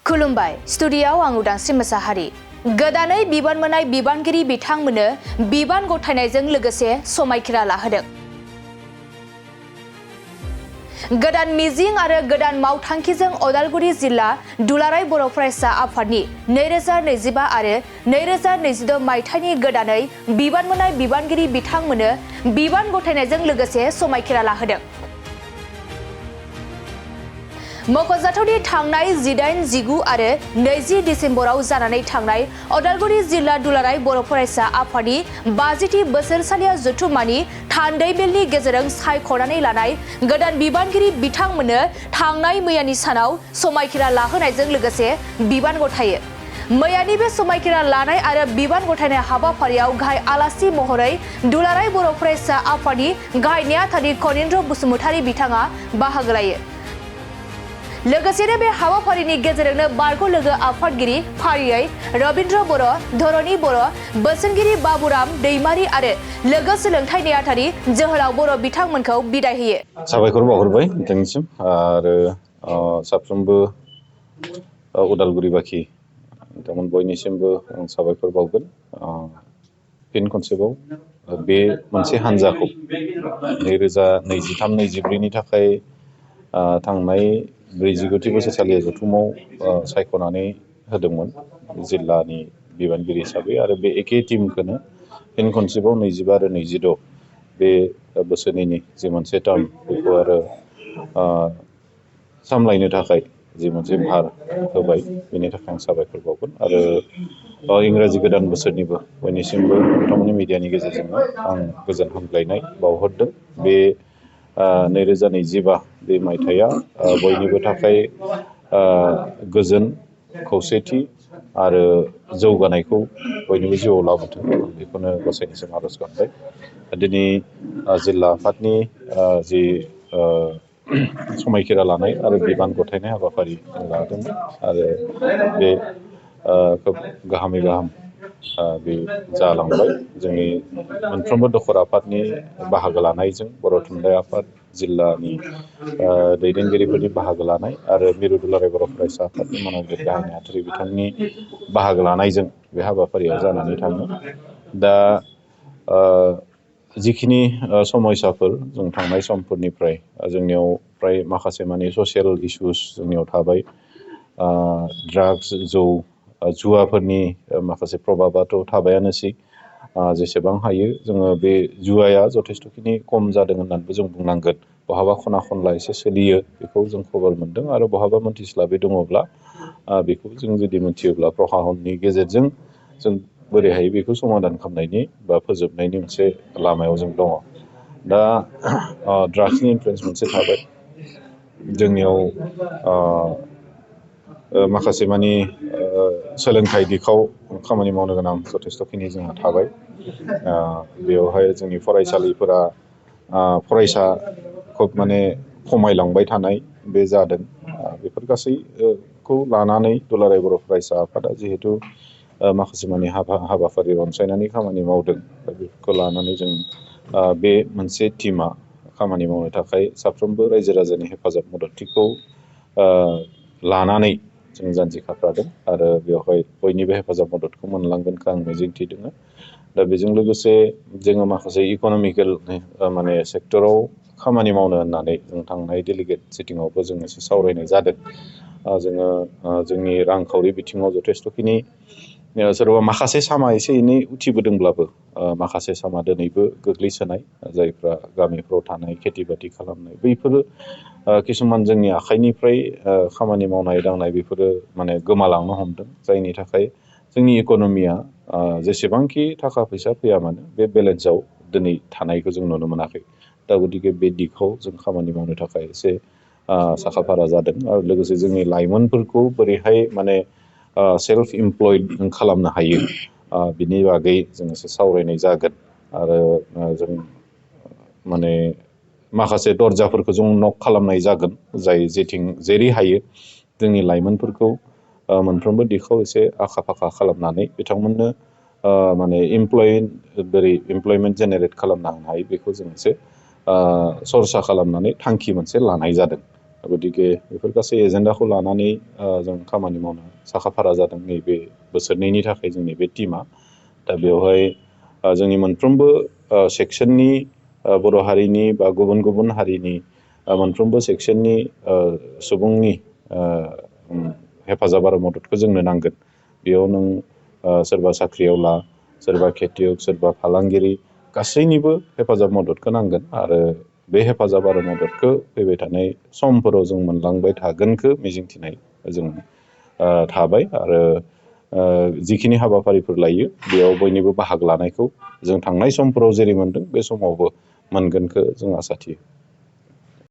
खुलुमबाय स्टुडियाव आं उदांस्रि मोसाहारि गोदानै बिबान मोननाय बिबानगिरि बिथांमोननो बिबान गथायनायजों लोगोसे समायखिरा लाहोदों। गोदान मिजिं आरो गोदान मावथांखिजों अदालगुरि जिल्ला दुलाराय बर' फरायसा आफादनि 2025 आरो 2026 मायथाइनि गोदानै बिबान मोननाय बिबानगिरि बिथांमोननो बिबान गथायनायजों लोगोसे समायखिरा लाहोदों। मख'जाथावदि थांनाय 18, 19 आरो 20 डिसेम्बराव जानानै थांनाय अदालगुरि जिल्ला दुलाराय बर' फरायसा आफादनि 50थि बोसोरसालिया जथुम्मानि थान्दै मेलनि गेजेरजों सायख'नानै लानाय गोदान बिबानगिरि बिथांमोननो थांनाय मैयानि सानाव समायखिरा लाहोनायजों लोगोसे बिबान गथायो। मैयानि बे समायखिरा लानाय आरो बिबान गथायनाय हाबाफारियाव गाहाय आलासि महरै दुलाराय बर' फरायसा आफादनि गाहाय नेहाथारि कनिन्द्र बसुमतारी बिथाङा बाहागो लायो। लोगोसेनो बे हाबाफारिनि गेजेरजोंनो बारग' लोगो आफादगिरि फारियै रबिन्द्र बर', धरणी बर', बोसोनगिरि बाबुराम दैमारि आरो लोगो सोलोंथाइ नेहाथारि जोहोलाव बर' बिथांमोनखौ बिदाय होयो। साबायखर बावहरबाय नोंथांनिसिम आरो साफ्रोमबो उदालगुरिबाखि नोंथांमोन बयनिसिमबो साबायखर बावगोन। फिन खनसेबाव बे मोनसे हान्जाखौ 2023-24 थाखाय थांनाय 49थि बोसोरसालिया जथुमाव सायख'नानै होदोंमोन जिल्लानि बिबानगिरि हिसाबै आरो बे एखे टीमखौनो फिन खनसेबाव 25 आरो 26 बे बोसोरनैनि जि मोनसे टार्म बेखौ आरो सामलायनो थाखाय जि मोनसे भार होबाय बेनि थाखाय आं साबायखर बावगोन आरो इंराजि गोदान बोसोरनिबो बयनिसिमबो नोंथांमोननि मिडियानि गेजेरजोंनो आं गोजोन हामग्लायनाय बावहरदों। बे 2025 बे मायथाइया बयनिबो थाखाय गोजोन खौसेथि आरो जौगानायखौ बयनिबो जिउआव लाबोथों बेखौनो गसाइनिसिम आर'ज गाबबाय। दिनै जिल्ला आफादनि जि समायखिरा लानाय आरो बिबान गथायनाय हाबाफारि लादोंमोन आरो बे खोब गाहामै गाहाम बे जालांबाय। जोंनि मोनफ्रोमबो दखर आफादनि बाहागो लानायजों बर' थुनलाइ आफाद जिल्लानि दैदेनगिरिफोरनि बाहागो लानाय आरो मिरु दुलाराय बर' फरायसा आफादनि मानगेर गाहाय नेहाथारि बिथांनि बाहागो लानायजों बे हाबाफारिया जानानै थाङो। दा जिखिनि समयसाफोर जों थांनाय समफोरनिफ्राय जोंनियाव फ्राय माखासे माने ससियेल इस्युस जोंनियाव थाबाय। ड्राग्स जौ जुवाफोरनि माखासे प्रभाबाथ' थाबायानोसै। जेसेबां हायो जोङो बे जुवाया जथेस्थ'खिनि खम जादों होननानैबो जों बुंनांगोन। बहाबा खना खनला एसे सोलियो बेखौ जों खबर मोन्दों आरो बहाबा मोनथिस्लाबै दङब्ला बेखौ जों जुदि मिथियोब्ला प्रहाहननि गेजेरजों जों बोरैहाय बेखौ समाधान खालामनायनि बा फोजोबनायनि मोनसे लामायाव जों दङ। दा ड्राग्सनि इनफ्लुयेन्स मोनसे थाबाय जोंनियाव माखासे मानि सोलोंथाइ दिखाव खामानि मावनो गोनां जथेस्थ'खिनि जोंहा थाबाय। बेवहाय जोंनि फरायसालिफोरा फरायसा खोब माने खमायलांबाय थानाय बे जादों। बेफोर गासैखौ लानानै दुलाराय बर' फरायसा आफादा जिहेथु माखासे माने हाबाफारि अनसायनानै खामानि मावदों दा बेफोरखौ लानानै जों बे मोनसे टिमा खामानि मावनो थाखाय साफ्रोमबो रायजो राजानि हेफाजाब मददथिखौ लानानै जों जानजि खाफ्रादों आरो बेवहाय बयनिबो हेफाजाब मददखौ मोनलांगोनखौ आं मिजिंथिदों। दा बेजों लोगोसे जोङो माखासे इक'नमिकेल माने सेक्टराव खामानि मावनो होननानै जों थांनाय डेलिगेट सिटिङावबो जों एसे सावरायनाय जादों। जोङो जोंनि रांखावरि बिथिङाव जथेस्थ'खिनि सोरबा माखासे सामा एसे एनै उथिबोदोंब्लाबो माखासे सामा दिनैबो गोग्लैसोनाय जायफ्रा गामिफ्राव थानाय खेथि बाथि खालामनाय बैफोरो किसुमान जोंनि आखाइनिफ्राय खामानि मावनाय दांनाय बेफोरो माने गोमालांनो हमदों। जायनि थाखाय जोंनि इक'नमिया जेसेबांखि थाखा फैसा फैया मानो बे बेलेन्सआव दिनै थानायखौ जों नुनो मोनाखै। दा गतिके बे दिगखौ जों खामानि मावनो थाखाय एसे साखा फारा जादों आरो लोगोसे जोंनि लाइमोनफोरखौ बोरैहाय माने सेल्फ इमप्लयड खालामनो हायो बिनि बागै जों एसे सावरायनाय जागोन आरो जों माने माखासे दरजाफोरखौ जों नक खालामनाय जागोन जाय जेरै हायो जोंनि लाइमोनफोरखौ मोनफ्रोमबो दिगखौ एसे आखा फाखा खालामनानै बिथांमोननो माने इमप्लयमेन्ट जेनेरेट खालामनो हायो बेखौ जों एसे सरसा खालामनानै थांखि मोनसे लानाय जादों। गतिके बेफोर गासै एजेन्डाखौ लानानै जों खामानि मावनो साखाफारा जादों नैबे बोसोरनैनि थाखाय जोंनि बे टीमा। दा बेवहाय जोंनि मोनफ्रोमबो सेक्सननि बर' हारिनि बा गुबुन गुबुन हारिनि मोनफ्रोमबो सेक्सननि सुबुंनि हेफाजाब आरो मददखौ जोंनो नांगोन। बेयाव नों सोरबा साख्रिआवला, सोरबा खेथियक, सोरबा फालांगिरि गासैनिबो हेफाजाब मददखौ नांगोन आरो बे हेफाजाब आरो मददखौ फैबाय थानाय समफोराव जों मोनलांबाय थागोनखौ मिजिंथिनाय जों थाबाय आरो जिखिनि हाबाफारिफोर लायो बेयाव बयनिबो बाहागो लानायखौ जों थांनाय समफोराव जेरै मोन्दों बे समावबो मोनगोनखौ जों आसा थियो।